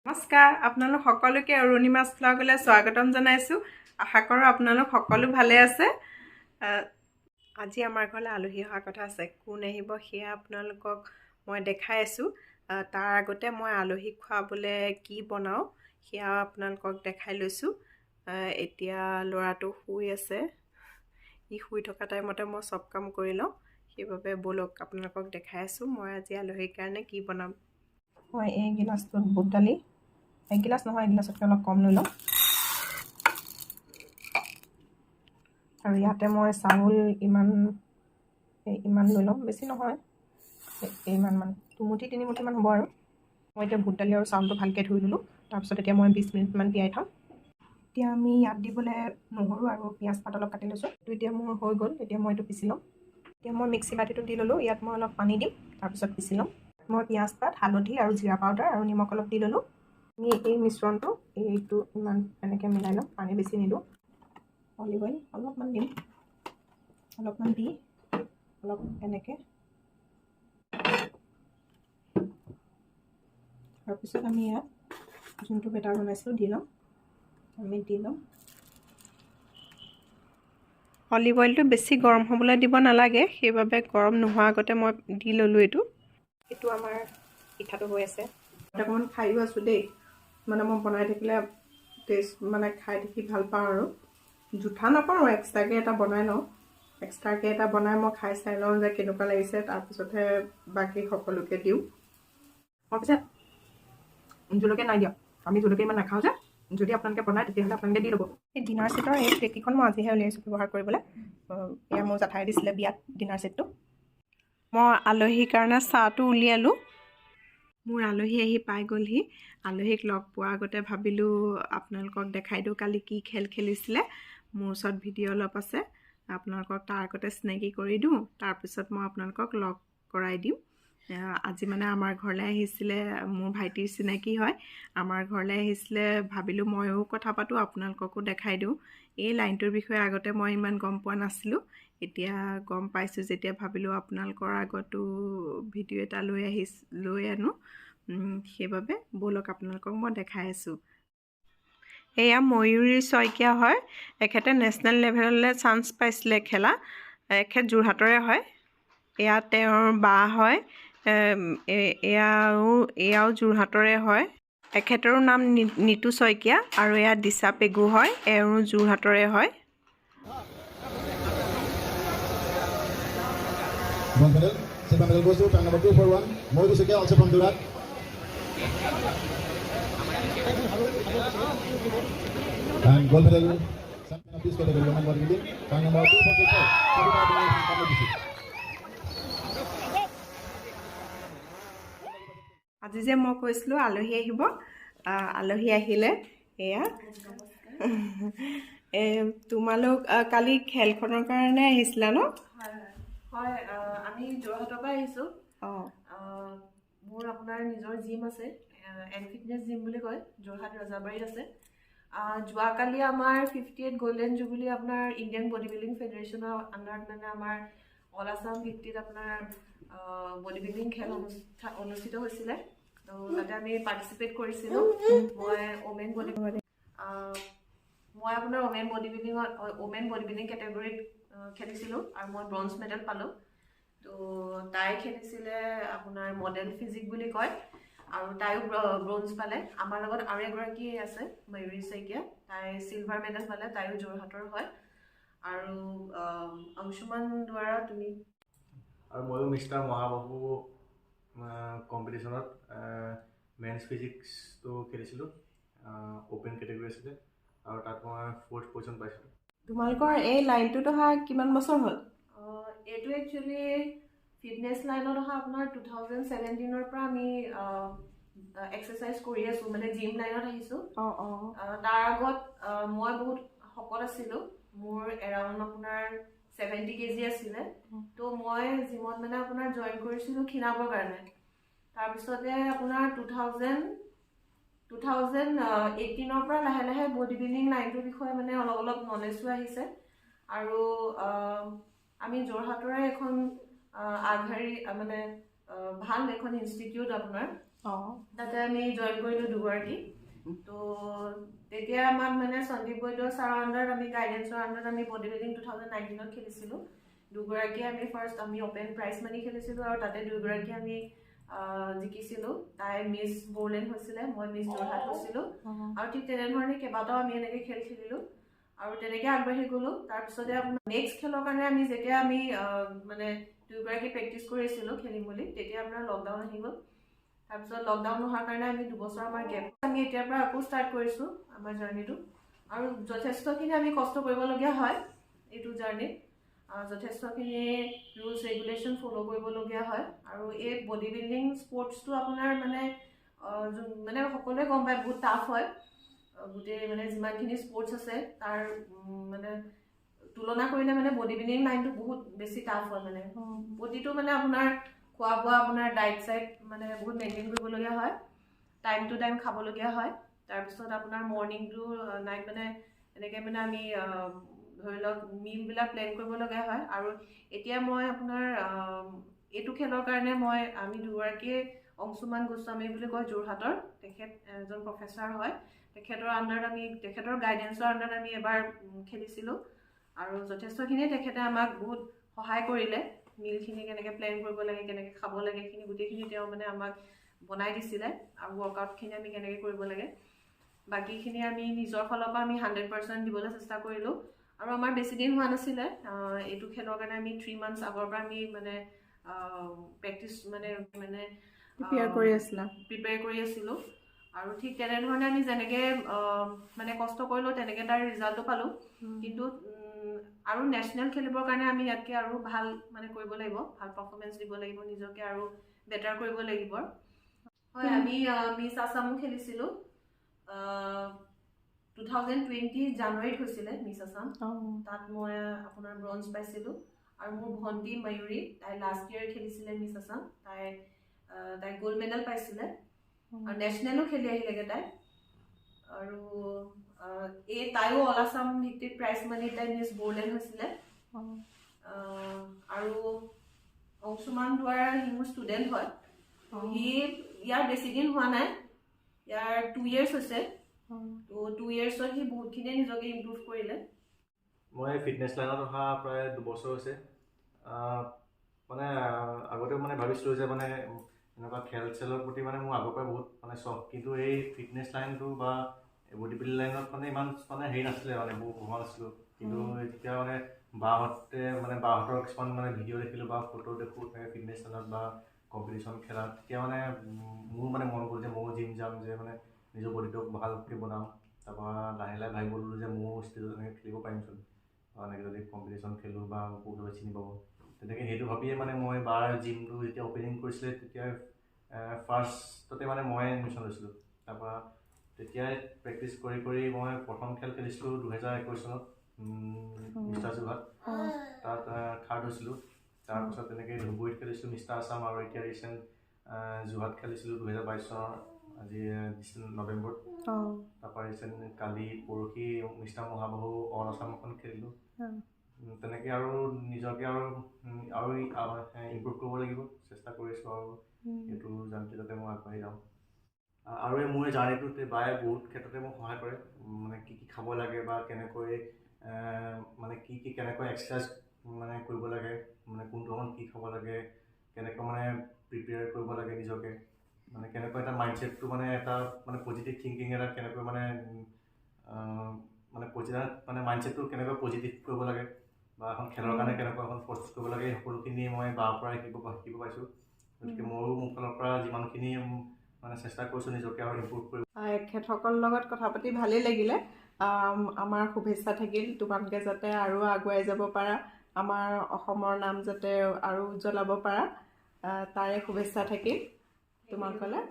নমস্কাৰ, আপোনালোক সকলোকে অৰুণিমাছ ব্লগলৈ স্বাগতম জনাইছোঁ। আশা কৰোঁ আপোনালোক সকলো ভালে আছে। আজি আমাৰ ঘৰলৈ আলহী অহা কথা আছে। কোন আহিব সেয়া আপোনালোকক মই দেখাই আছোঁ। তাৰ আগতে মই আলহীক খুৱাবলৈ কি বনাওঁ সেয়া আপোনালোকক দেখাই লৈছোঁ। এতিয়া ল'ৰাটো শুই আছে। ই শুই থকা টাইমতে মই চব কাম কৰি লওঁ, সেইবাবে ব'লক, আপোনালোকক দেখাই আছোঁ মই আজি আলহীৰ কাৰণে কি বনাম। মই এই গিলাচটোত বুট দালি এগিলাচ নহয়, এগিলাচতকৈ অলপ কম লৈ ল'ম। আৰু ইয়াতে মই চাউল ইমান ইমান লৈ ল'ম, বেছি নহয়, ইমানমান, দুমুঠি তিনিমুঠিমান হ'ব। আৰু মই এতিয়া বুট দালি আৰু চাউলটো ভালকৈ ধুই ল'লোঁ। তাৰপিছত এতিয়া মই 20 মিনিটমান তিয়াই থ'ম। এতিয়া আমি ইয়াত দিবলৈ নহৰু আৰু পিঁয়াজ পাত অলপ কাটি লৈছোঁ। এইটো এতিয়া মোৰ হৈ গ'ল। এতিয়া মই এইটো পিচি ল'ম। এতিয়া মই মিক্সি বাতিটো দি ল'লোঁ। ইয়াত মই অলপ পানী দিম, তাৰপিছত পিচি ল'ম। মই পিঁয়াজ পাত, হালধি আৰু জিৰা পাউডাৰ আৰু নিমখ অলপ দি ল'লোঁ। আমি এই মিশ্ৰণটো এইটো ইমান এনেকৈ মিলাই ল'ম, পানী বেছি নিদিওঁ। অলিভ অইল অলপমান দিম। অলপমান দি অলপ এনেকৈ, তাৰপিছত আমি ইয়াত যোনটো বেটাৰ বনাইছিলোঁ দি ল'ম। আমি দি ল'ম। অলিভ অইলটো বেছি গৰম হ'বলৈ দিব নালাগে, সেইবাবে গৰম নোহোৱা আগতে মই দি ল'লোঁ এইটো। এইটো আমাৰ পিঠাটো হৈ আছে। অকণমান খায়ো আছোঁ দেই। মানে মই বনাই থাকিলে টেষ্ট মানে খাই থাকি ভাল পাওঁ আৰু জুঠা নকৰোঁ, এক্সট্ৰাকৈ এটা বনাই লওঁ। এক্সট্ৰাকৈ এটা বনাই মই খাই চাই লওঁ যে কেনেকুৱা লাগিছে, তাৰপিছতহে বাকী সকলোকে দিওঁ। মই পিছে জলকীয়া নাই দিয়া। আমি জলকীয়া ইমান নাখাওঁ যে। যদি আপোনালোকে বনায়, তেতিয়াহ'লে আপোনালোকে দি ল'ব। এই ডিনাৰ ছেটৰ এই প্লেটকেইখন মই আজিহে উলিয়াইছোঁ ব্যৱহাৰ কৰিবলৈ। এয়া মোৰ জাঠাই দিছিলে বিয়াত ডিনাৰ ছেটটো। মই আলহীৰ কাৰণে চাহটো উলিয়ালোঁ। মোৰ আলহী আহি পাই গ'লহি। আলহীক লগ পোৱাৰ আগতে ভাবিলোঁ আপোনালোকক দেখাই দিওঁ কালি কি খেল খেলিছিলে। মোৰ ওচৰত ভিডিঅ' অলপ আছে, আপোনালোকক তাৰ আগতে চিনাকি কৰি দিওঁ, তাৰপিছত মই আপোনালোকক লগ কৰাই দিম। আজি মানে আমাৰ ঘৰলৈ আহিছিলে, মোৰ ভাইটিৰ চিনাকি হয়, আমাৰ ঘৰলৈ আহিছিলে। ভাবিলোঁ ময়ো কথা পাতোঁ, আপোনালোককো দেখাই দিওঁ। এই লাইনটোৰ বিষয়ে আগতে মই ইমান গম পোৱা নাছিলোঁ। এতিয়া গম পাইছোঁ যেতিয়া ভাবিলোঁ আপোনালোকৰ আগতো ভিডিঅ' এটা লৈ আনো। সেইবাবে ব'লক, আপোনালোকক মই দেখাই আছোঁ। এয়া ময়ূৰী শইকীয়া হয়। এখেতে নেশ্যনেল লেভেললৈ চান্স পাইছিলে খেলা। এখেত যোৰহাটৰে হয়। এয়া তেওঁৰ বা হয়। এয়াও যোৰহাটৰে হয়। এখেতৰো নাম নিতু শইকীয়া। আৰু এয়া দিশা পেগু হয়, এওঁৰো যোৰহাটৰে হয়। Bronze medal. Silver medal goes to time number 241, Mayuri Saikia, also from Jorhat. And gold medal, champion of this category, women bodybuilding, time number 244, Sabita Bora from Kamrup district. আজি যে মই কৈছিলোঁ আলহী আহিব, আলহী আহিলে। এয়া তোমালোক কালি খেলখনৰ কাৰণে আহিছিলা ন? হয়, আমি যোৰহাটৰ পৰা আহিছোঁ। মোৰ আপোনাৰ নিজৰ জিম আছে, এন ফিটনেছ জিম বুলি কয়, যোৰহাট ৰজাবাৰীত আছে। যোৱাকালি আমাৰ 58 গল্ডেন জুবিলি আপোনাৰ ইণ্ডিয়ান বডি বিল্ডিং ফেডাৰেশ্যনৰ আণ্ডাৰত মানে আমাৰ অল আছাম ভিত্তিত আপোনাৰ বডি বিল্ডিং খেল অনুষ্ঠিত হৈছিলে। ত' তাতে আমি পাৰ্টিচিপেট কৰিছিলোঁ। মই আপোনাৰ ওমেন বডি বিল্ডিং কেটেগৰীত খেলিছিলোঁ আৰু মই ব্ৰঞ্জ মেডেল পালোঁ। ত' তাই খেলিছিলে আপোনাৰ মডেল ফিজিক বুলি কয় আৰু তাইও ব্ৰঞ্জ পালে। আমাৰ লগত আৰু এগৰাকী আছে, ময়ূৰী শইকীয়া, তাই চিলভাৰ মেডেল পালে। তাইও যোৰহাটৰ হয়। আৰু অংশুমান দুৱাৰা, তুমি আৰু ময়ো মিষ্টাৰ মহাবাহু কম্পিটিশ্যনত মেন্স ফিজিকটো খেলিছিলোঁ। অ'পেন কেটেগৰী আছিলে আৰু তাত মই ফ'ৰ্থ পজিশ্যন পাইছিলোঁ। তোমালোকৰ এই লাইনটোত অহা কিমান বছৰ হ'ল? এইটো একচুৱেলি ফিটনেছ লাইনত অহা আপোনাৰ 2017ৰ পৰা আমি এক্সাৰচাইজ কৰি আছোঁ, মানে জিম লাইনত আহিছোঁ। অঁ অঁ তাৰ আগত মই বহুত শকত আছিলোঁ। মোৰ এৰাউণ্ড আপোনাৰ 70 কেজি আছিলে। ত' মই জিমত মানে আপোনাৰ জইন কৰিছিলোঁ ক্ষীণাবৰ কাৰণে। তাৰপিছতে আপোনাৰ 2018ৰ পৰা লাহে লাহে বডি বিল্ডিং লাইনটোৰ বিষয়ে মানে অলপ অলপ নলেজো আহিছে। আৰু আমি যোৰহাটৰে এখন আগশাৰী মানে ভাল এখন ইনষ্টিটিউট আপোনাৰ তাতে আমি জইন কৰিলোঁ দুগৰাকী। তো তেতিয়া আমাক মানে সন্দীপ বৈদ্য ছাৰৰ আণ্ডাৰত, আমি গাইডেঞ্চৰ আণ্ডাৰত আমি বডি বিল্ডিং 2019ত খেলিছিলোঁ দুগৰাকীয়ে। আমি ফাৰ্ষ্ট আমি অ'পেন প্ৰাইজ মানি খেলিছিলোঁ আৰু তাতে দুগৰাকী আমি জিকিছিলোঁ। তাই মিছ বড়োলেণ্ড হৈছিলে, মই মিছ যোৰহাট হৈছিলোঁ। আৰু ঠিক তেনেধৰণে কেইবাটাও আমি এনেকৈ খেল খেলিলোঁ আৰু তেনেকৈ আগবাঢ়ি গ'লোঁ। তাৰপিছতে আপোনাৰ নেক্সট খেলৰ কাৰণে আমি যেতিয়া আমি মানে দুয়োগৰাকী প্ৰেক্টিচ কৰিছিলোঁ খেলিম বুলি, তেতিয়া আপোনাৰ লকডাউন আহি গ'ল। তাৰপিছত লকডাউন হোৱাৰ কাৰণে আমি 2 বছৰ আমাৰ গেপ। আমি এতিয়াৰ পৰা আকৌ ষ্টাৰ্ট কৰিছোঁ আমাৰ জাৰ্ণিটো আৰু যথেষ্টখিনি আমি কষ্ট কৰিবলগীয়া হয় এইটো জাৰ্ণিত। যথেষ্টখিনি ৰুলছ ৰেগুলেশ্যন ফ'ল' কৰিবলগীয়া হয়। আৰু এই বডি বিল্ডিং স্পৰ্টছটো আপোনাৰ মানে মানে সকলোৱে গম পায়, বহুত টাফ হয়। গোটেই মানে যিমানখিনি স্পৰ্টছ আছে, তাৰ মানে তুলনা কৰিলে মানে বডি বিল্ডিং লাইনটো বহুত বেছি টাফ হয়। মানে প্ৰতিটো মানে আপোনাৰ খোৱা বোৱা, আপোনাৰ ডাইট চাইট মানে বহুত মেইনটেইন কৰিবলগীয়া হয়, টাইম টু টাইম খাবলগীয়া হয়। তাৰপিছত আপোনাৰ মৰ্ণিং টু নাইট মানে এনেকৈ মানে আমি ধৰি লওক মিলবিলাক প্লেন কৰিবলগীয়া হয়। আৰু এতিয়া মই আপোনাৰ এইটো খেলৰ কাৰণে আমি দুগৰাকীয়ে অংশুমান গোস্বামী বুলি কয় যোৰহাটৰ, তেখেত এজন প্ৰফেচাৰ হয়, তেখেতৰ আণ্ডাৰত আমি, তেখেতৰ গাইডেঞ্চৰ আণ্ডাৰত আমি এবাৰ খেলিছিলোঁ আৰু যথেষ্টখিনিয়ে তেখেতে আমাক বহুত সহায় কৰিলে। মিলখিনি কেনেকৈ প্লেন কৰিব লাগে, কেনেকৈ খাব লাগে, সেইখিনি গোটেইখিনি তেওঁ মানে আমাক বনাই দিছিলে আৰু ৱৰ্কআউটখিনি আমি কেনেকৈ কৰিব লাগে। বাকীখিনি আমি নিজৰ ফালৰ পৰা আমি 100% দিবলৈ চেষ্টা কৰিলোঁ। আৰু আমাৰ বেছি দিন হোৱা নাছিলে এইটো খেলৰ কাৰণে, আমি 3 মান্থছ আগৰ পৰা আমি মানে প্ৰেক্টিচ মানে মানে প্ৰিপেয়াৰ কৰি আছিলা? প্ৰিপেয়াৰ কৰি আছিলোঁ। আৰু ঠিক তেনেধৰণে আমি যেনেকৈ মানে কষ্ট কৰিলোঁ, তেনেকৈ তাৰ ৰিজাল্টটো পালোঁ। কিন্তু আৰু নেশ্যনেল খেলিবৰ কাৰণে আমি ইয়াতকৈ আৰু ভাল মানে কৰিব লাগিব, ভাল পাৰফৰ্মেঞ্চ দিব লাগিব, নিজকে আৰু বেটাৰ কৰিব লাগিব। হয়, আমি মিছ আছামো খেলিছিলোঁ। 2020 জানুৱাৰীত হৈছিলে মিছ আছাম। তাত মই আপোনাৰ ব্ৰঞ্জ পাইছিলোঁ। আৰু মোৰ ভণ্টি ময়ূৰী, তাই লাষ্ট ইয়েৰ খেলিছিলে মিছ আছাম, তাই তাই গ'ল্ড মেডেল পাইছিলে আৰু নেশ্যনেলো খেলি আহিলেগৈ তাই। আৰু এই তাইও অল আছাম ভিত্তিত প্ৰাইজ মানি তাই মিছ বড়োলেণ্ড হৈছিলে। আৰু অংশুমান দুৱাৰা, সি মোৰ ষ্টুডেণ্ট হয়। সি ইয়াৰ বেছি দিন হোৱা নাই, ইয়াৰ 2 ইয়েৰ্ছ হৈছে। ত' 2 ইয়েৰ্ছত সি বহুতখিনিয়ে নিজকে ইম্প্ৰুভ কৰিলে। মই ফিটনেছ লাইনত অহা প্ৰায় 2 বছৰ হৈছে। মানে আগতেও মানে ভাবিছিলোঁ যে মানে এনেকুৱা খেল চেলৰ প্ৰতি মানে মোৰ আগৰ পৰাই বহুত মানে চখ, কিন্তু এই ফিটনেছ লাইনটো বা বডি বিল্ডিং লাইনত মানে ইমান মানে হেৰি নাছিলে, মানে বহুত ভবা নাছিলোঁ। কিন্তু যেতিয়া মানে বাহঁতে মানে বাহঁতৰ কিছুমান মানে ভিডিঅ' দেখিলোঁ বা ফটো দেখোঁ তেনেকৈ ফিটনেছ লাইনত বা কম্পিটিশ্যন খেলা, তেতিয়া মানে মোৰ মানে মন গ'ল যে ময়ো জিম যাম, যে মানে নিজৰ বডিটোক ভালকৈ বনাম। তাৰপৰা লাহে লাহে ভাবিব ল'লোঁ যে ময়ো ষ্টেজত এনেকৈ খেলিব পাৰিমচোন, বা এনেকৈ যদি কম্পিটিশ্যন খেলোঁ বা মোকো চবে চিনি পাব তেনেকৈ। সেইটো ভাবিয়ে মানে মই বাৰ জিমটো যেতিয়া অ'পেনিং কৰিছিলে, তেতিয়া ফাৰ্ষ্টতে মানে মই এডমিশ্যন লৈছিলোঁ। তাৰপৰা তেতিয়াই প্ৰেক্টিছ কৰি কৰি মই প্ৰথম খেল খেলিছিলোঁ 2021 চনত মিষ্টাৰ যোৰহাট, তাত থাৰ্ড হৈছিলোঁ। তাৰপাছত তেনেকৈ ধুবুৰীত খেলিছিলোঁ মিষ্টাৰ আছাম আৰু এতিয়া ৰিচেণ্ট যোৰহাট খেলিছিলোঁ 2022 চনৰ আজি নৱেম্বৰত। তাৰপৰা ৰিচেণ্ট কালি পৰহি মিষ্টাৰ মহাবাহু অল আছামখন খেলিলোঁ। তেনেকৈ আৰু নিজকে আৰু আৰু ইম্প্ৰুভ কৰিব লাগিব, চেষ্টা কৰিছোঁ আৰু সেইটো জানি যাতে মই আগবাঢ়ি যাওঁ। আৰু এই মোৰ এই জাৰ্ণিটোত বায়ে বহুত ক্ষেত্ৰতে মোক সহায় কৰে। মানে কি কি খাব লাগে বা কেনেকৈ মানে কি কি কেনেকৈ এক্সাৰচাইজ মানে কৰিব লাগে, মানে কোনটো সময়ত কি খাব লাগে, কেনেকৈ মানে প্ৰিপেয়াৰ কৰিব লাগে নিজকে, মানে কেনেকৈ এটা মাইণ্ডছেটটো মানে এটা মানে পজিটিভ থিংকিং এটা কেনেকৈ মানে মানে পজিটিভ মানে মাইণ্ডছেটটো কেনেকৈ পজিটিভ কৰিব লাগে বা এখন খেলৰ কাৰণে কেনেকৈ এখন প্ৰস্তুত কৰিব লাগে, এই সকলোখিনি মই বাৰ পৰাই শিকিব শিকিব পাইছোঁ। গতিকে ময়ো মোৰ ফালৰ পৰা যিমানখিনি মানে চেষ্টা কৰিছোঁ নিজকে আৰু ইম্প্ৰুভ কৰিব। এখেতসকলৰ লগত কথা পাতি ভালেই লাগিলে। আমাৰ শুভেচ্ছা থাকিল, তোমালোকে যাতে আৰু আগুৱাই যাব পাৰা, আমাৰ অসমৰ নাম যাতে আৰু উজ্বলাব পাৰা, তাৰে শুভেচ্ছা থাকিল তোমালোকলৈ।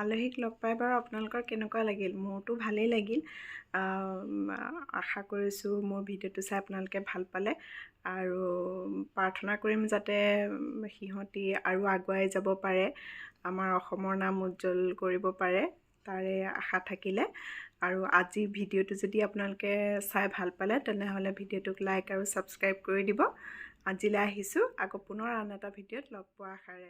আলহীক লগ পাই বাৰু আপোনালোকৰ কেনেকুৱা লাগিল? মোৰতো ভালেই লাগিল। আশা কৰিছোঁ মোৰ ভিডিঅ'টো চাই আপোনালোকে ভাল পালে আৰু প্ৰাৰ্থনা কৰিম যাতে সিহঁতি আৰু আগুৱাই যাব পাৰে, আমাৰ অসমৰ নাম উজ্জ্বল কৰিব পাৰে, তাৰে আশা থাকিলে। আৰু আজিৰ ভিডিঅ'টো যদি আপোনালোকে চাই ভাল পালে, তেনেহ'লে ভিডিঅ'টোক লাইক আৰু ছাবস্ক্ৰাইব কৰি দিব। আজিলৈ আহিছোঁ, আকৌ পুনৰ আন এটা ভিডিঅ'ত লগ পোৱাৰ আশাৰে।